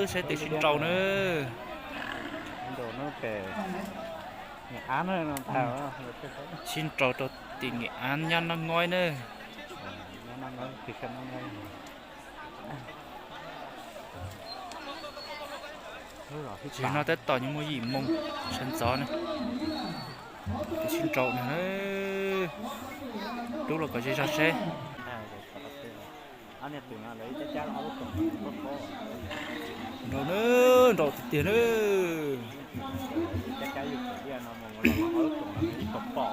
Seb twg sib nrau na. Sib nrau rau tim Nghệ An nyob Nab Ngoib na. Tsis no tab tom yuav muaj yim moo sawv ntxov na. Twg sib nrau na. Rub los kom ze zog seb. Nrau na, nrau tiag tiag na.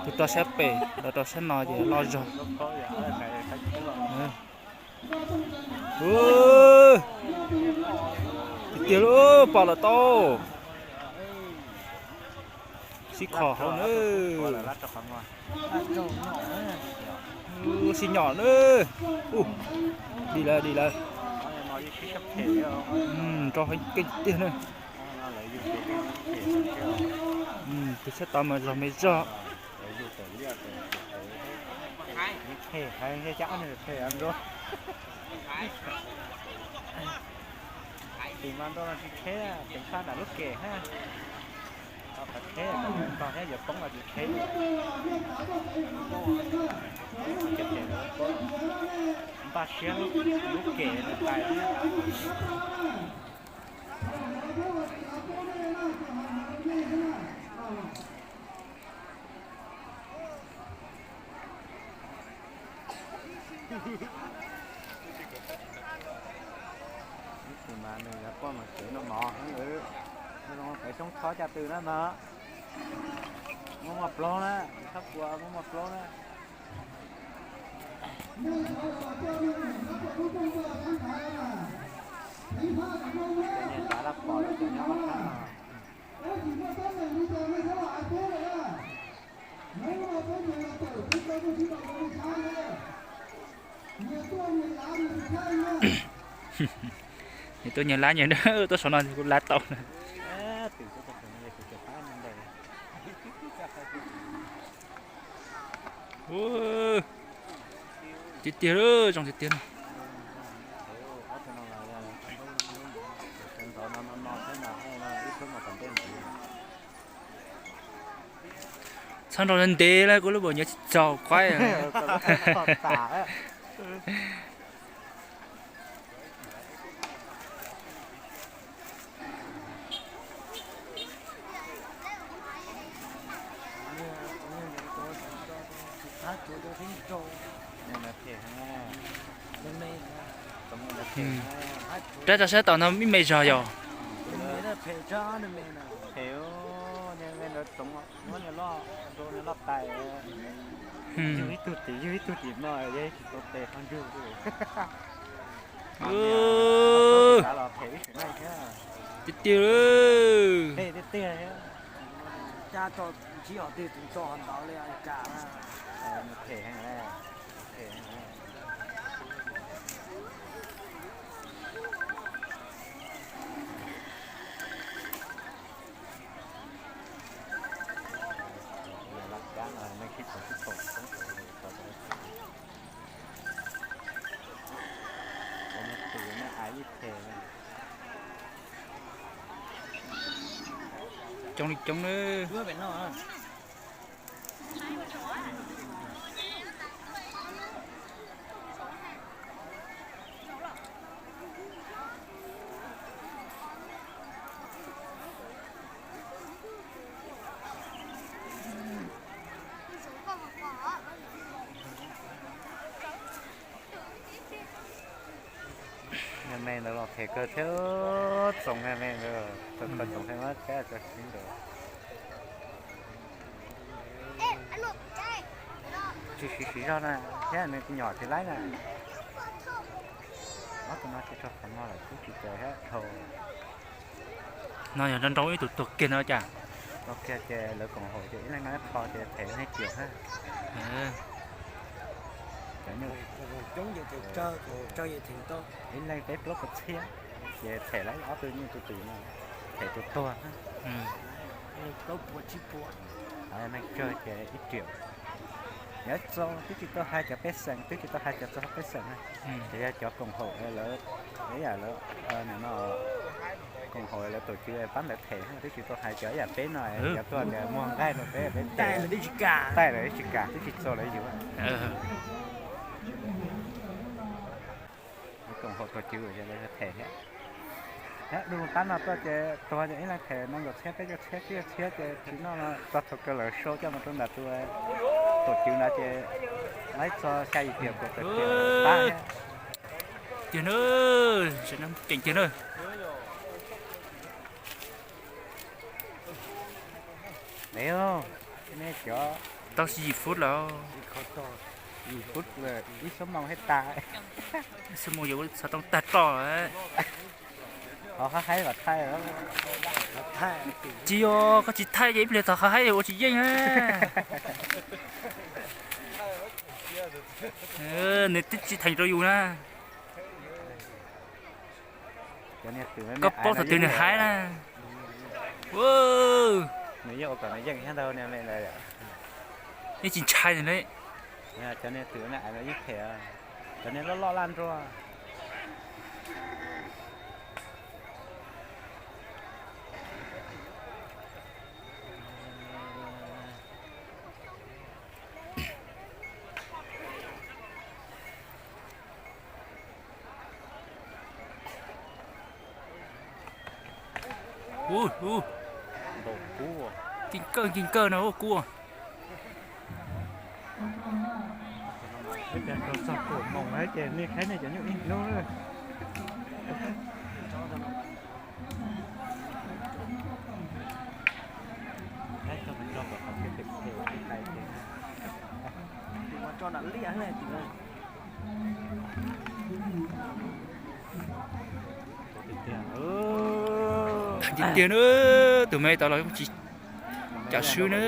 Tus rau sab pem, tus rau sab no ces loj zog. Tiag tiag lauj, pom lawm tau. Sib kho hauv na. Sib nyom na. Dim lawm, dim lawm. Nrau heev tiag tiag na. Tus sab tod mas zog me zog. Tus mas nrau no tsis kheb, ceev faj nram lub kem hab. Qhov kheb tog thiab yuav poob los tsis kheb. Npaj siab lub kem no tais. Ib tug mas nws yuav poj mas tsev no mov heev lawm. Nws zoo pem xyoob thob caj tw na mas. Muaj muaj plaub na, txhob kua, muaj muaj plaub na. Cov niag nrad laj pom lawv cov nyob hab no. Nyias tuaj nyias lab nyias, tuaj saum no kuv lab tau na. Tiag tiag, zoo tiag tiag. Txhob nrau ntev ntev lawm, kuv lub npaum nyob tsis txaus qaib. Rab rau sab tom no ib me zog yog. Yug ib tug tim, yug ib tug tim no, yog tsis tau tes qhov ntswg. Tiag tiag. Cab tso ntsib qhov twg tus tso qhov ntawd li cas na. Coob li coob na. Me ntawd los phem kawg thiab, txoos me ntawd, txoos me ntawd. Tsis siv siv zog na, thiab nws nyom tsis laib na. Ob tug no tsis rau qhov no lawm twb tsis tau thiab dhau. No yog nrau nrau ib tug tuag kiag no cas? Tuag kiag ces lawv koom haum ces ib leeg noj ib qho ces phem ib leeg kiag thiab. Ib leeg peb plaub puas txhiab, ces phem lawv ob tug nyuj tus tus no, phem tus tuag. Neeg tsawg ces ib triệu. Yog txog twb tsis tau hais cov pej xeem, twb tsis tau hais cov txog pej xeem na, ces yog cov koom haum lawv, ib yam lawv no Koom haum lawv tus cwv pab lawv them, twb tsis tau hais cov ib yam peb no, cov tuaj ntias muag nqaij rau peb, peb them, taij lawv twb tsis kam, twb tsis txaus lawv yus. Koom haum tus cwv lawv them thiab. Dub pab no tuaj ces tuag ces ib leeg them nees nkaum txhiab peb caug txhiab tsib caug txhiab ces tsis noj no, txog thaum kawg lawv sau coj mus rau ntawm tus, tus cwv ntawd ces laib txog xya yim tiam kuv tawm tiam pab thiab. Tiag na, keem tiag na. Dev, nej cov tau yim fub lawm, yim fub lawm ib xuab moos hais tas, ib xuab moos yuav xov tooj tag roj. Qhov haib haib mam thaij. Tsis yog, koj tsis thaij ces ib pliag txog qhov haib ua tsis yeej na. Nws twb tsis theem rau yus na. Koj paub thaum twg nws haib na. Nws yeej ua kom nws yeej thiab ntag. Yeej tsis ntshai nws li. Cov niag twm yeej phem, cov niag loj loj laj nruag. Nkaum kub, nkaum kub, nkaum kub no kub. Txog kaum moos lawm ces nej qhaib nej cov nyuj ib hnub. Tiag tiag na, tus me tau los tsis cam swb na.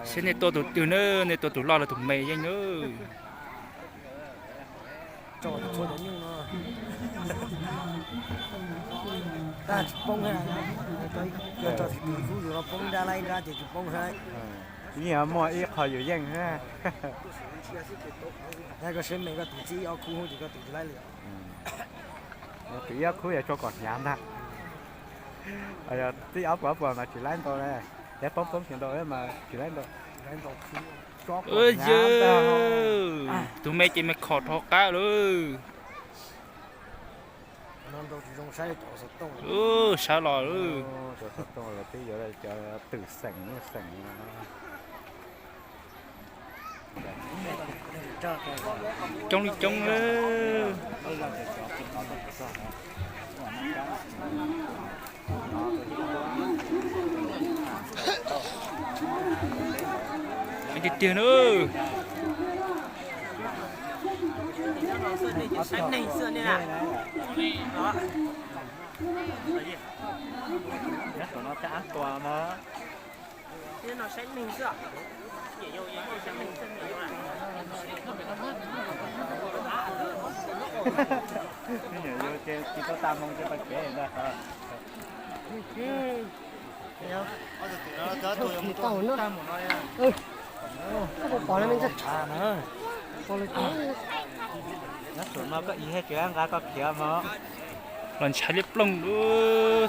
Saib nej tua tus twg na, nej tua tus loj los tus me yeej na. Tsis poob, yog txog tim tus ib khub yus no poob nrab laib nrab ces tsis poob thiab. Yeej muaj ib qho yus yeej thiab. Koj siab me koj tus txib ob khub ces koj tus tsis laib li. Tus ib ob khub yog tso kom hnyav ntag. Txib ob puas ob puas mas tsis laib ntau, yog poob poob tsis ntau mas tsis laib ntau. Tus me ces me khom rov qab lawm. Sawv los lawm. Cov xov tooj los twb yuav cov twm xeem nyuj xeem no. Coob li coob lawm. Tiag tiag na. Nyuam yus ces tsis tau tas moos ces pas kev ntag. Koj puas pom no me ntxhais? Nyob saum no koj ib tsis nqa koj khiav mog. Los ntshai liab ploog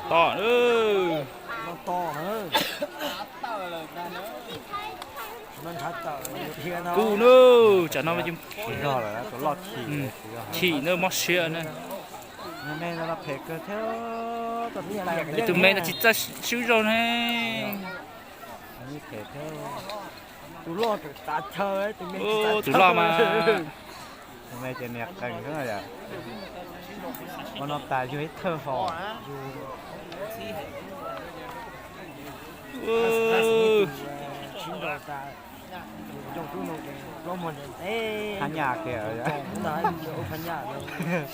tom. Kuv na, tsam no chim na mob siab na. Tus me no tsis txawj swb zog ne. Tus loj mas. Tus me ces niag qees xwb yom. Ua no tas yug ib thawj hos. Phab nyaj kiag,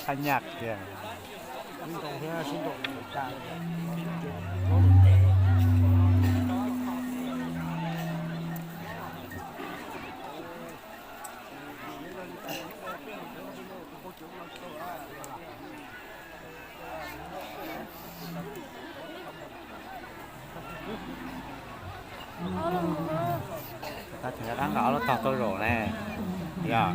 phab nyaj kiag. Tab sis dab nqa ob lub tog tuaj zaum ne. Yog.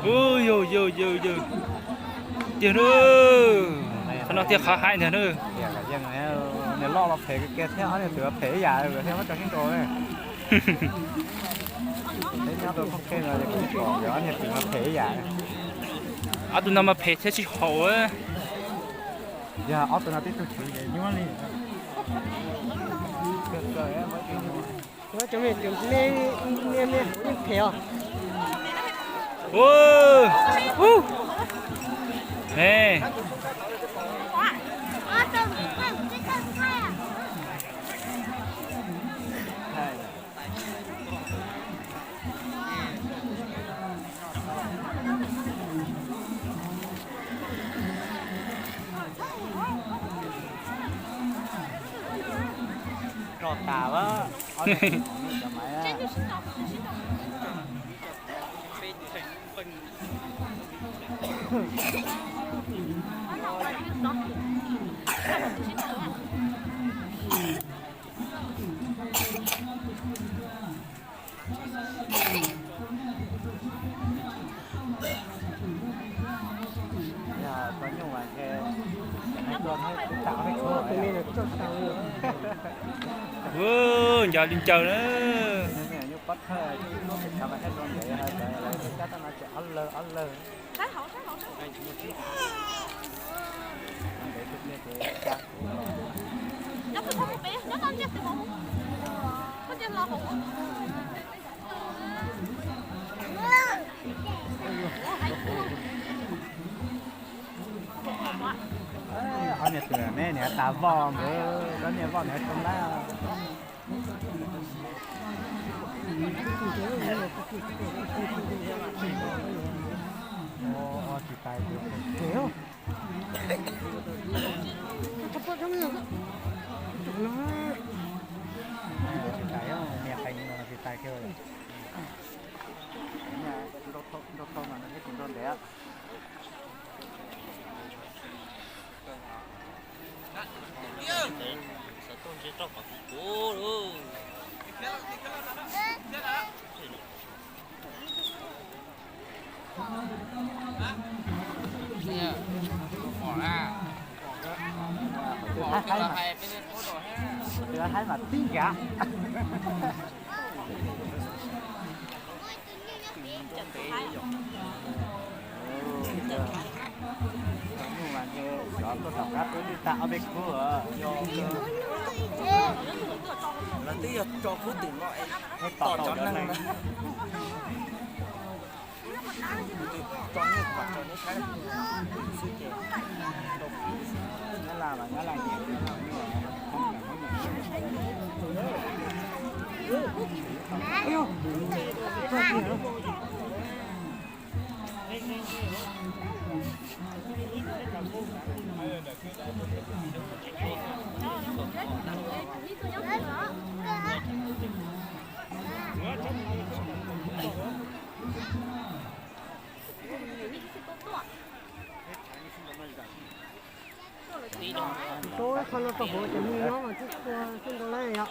Ub, yog, yog, yog, yog. Tiag na. Qhov no tiag qhov hais ntag na. Niag loj los phem kiag thiab, ob niag twm los phem ib yam thiab, muab tso sib nraus. Peb nyob rau khoob kheej no ces kuv pom ob niag twm los phem ib yam. Ob tug no mas phem thiab tsis haum. Yog ob tug no tib tug tswv ces nyuaj li. Cov me me me me yeej phem os. Rau tas, Nco li ncaws na. Ob niag twm me niag tas voj ntawd, ob niag voj niag too lab. Tsis tas, tsis tas, niag qhais no tsis tas kiag. Nrau thau mas nrau thiab kuv nrau ntev. Haib mas tib nkav. Lawv twb yog tso khub twm no es tom cov neeg na. Tso nyuj kom tso neb saib xwb ces. Nyab Laj mas Nyab Laj nyiam, Hmoob mas Hmoob nyiam. Rau qhov no rau hauv cov me nyob mas twb txhua txhua nrau lawm yom.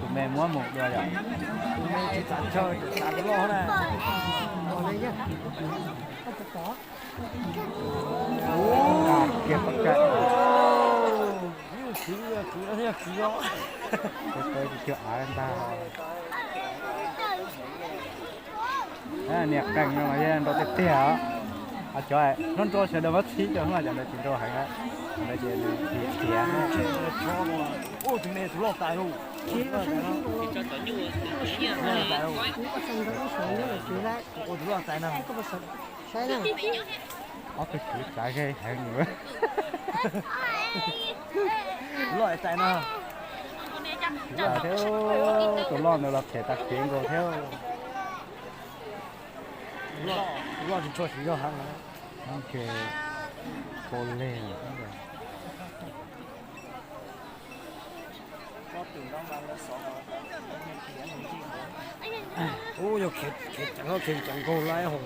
Tus me muab mus dua yom. Tus me tsis txav chaw, txav tus loj na. Kiag pab kawm. Kwv, kwv, kwv, kwv. Kwv, kwv, kwv, av ntag. Niam qees no mas yog nrau tiag tiag os. Cov hnub nrau sawv daws muab txhib cov hnub no cov ntawd tsis nrau heev, cov ntawd ces nws khiav. Tus me tus loj tais lauj. Tus loj tais no. Ob tug kwv txav ze heev. Loj tais no. Thiab tus loj ntawd los phem tas kev nkaus thiab. Loj tsis tshua siv zog heev. Ces kau leg. Ub, yog khiav ceev nkaus lawm hos.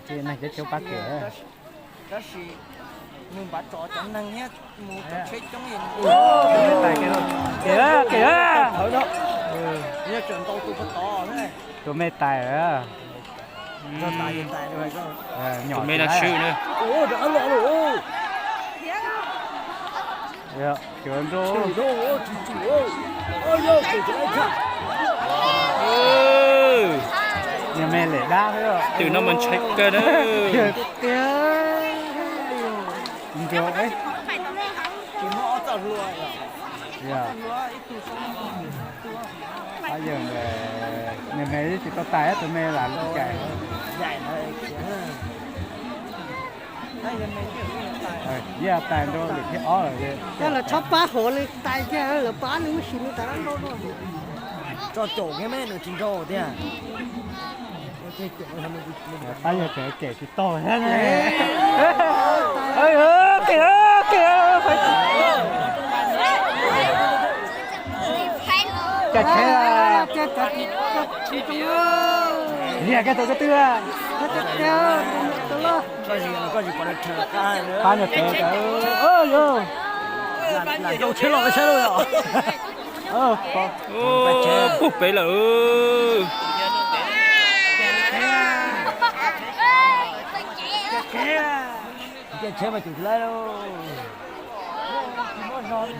Ces neeg coob coob pab khiav. Tab sis nws npaj tso cov neeg thiab mus cov tsheb coob. Khiav, khiav. Yog tseem ntaus tus puag tod. Tus me tais lawm. Nyom me no swb na. Niag me lem dab. Twm no mas ntshai kawg na. Tiag tiag. Nrau. Niag me tsis tau tais, tus me lam cais. Yog tais nrau lwm thib ob lawm. Yog lawv txhob pab hauv nws tais kiag, lawv pab nws muaj sim nws tas nrau dua. Tso caum kiag me nws tsis nrau tiag. Pab yog tseem kem tsis tau thiab ne. Kem, kem. Cas tsheb, liag kiag tau koj twb. Pab nyuag tsev, yog. Lam rau tsheb los saib lauj. Puag pem lawm. Tsheb mas tsis laib lauj.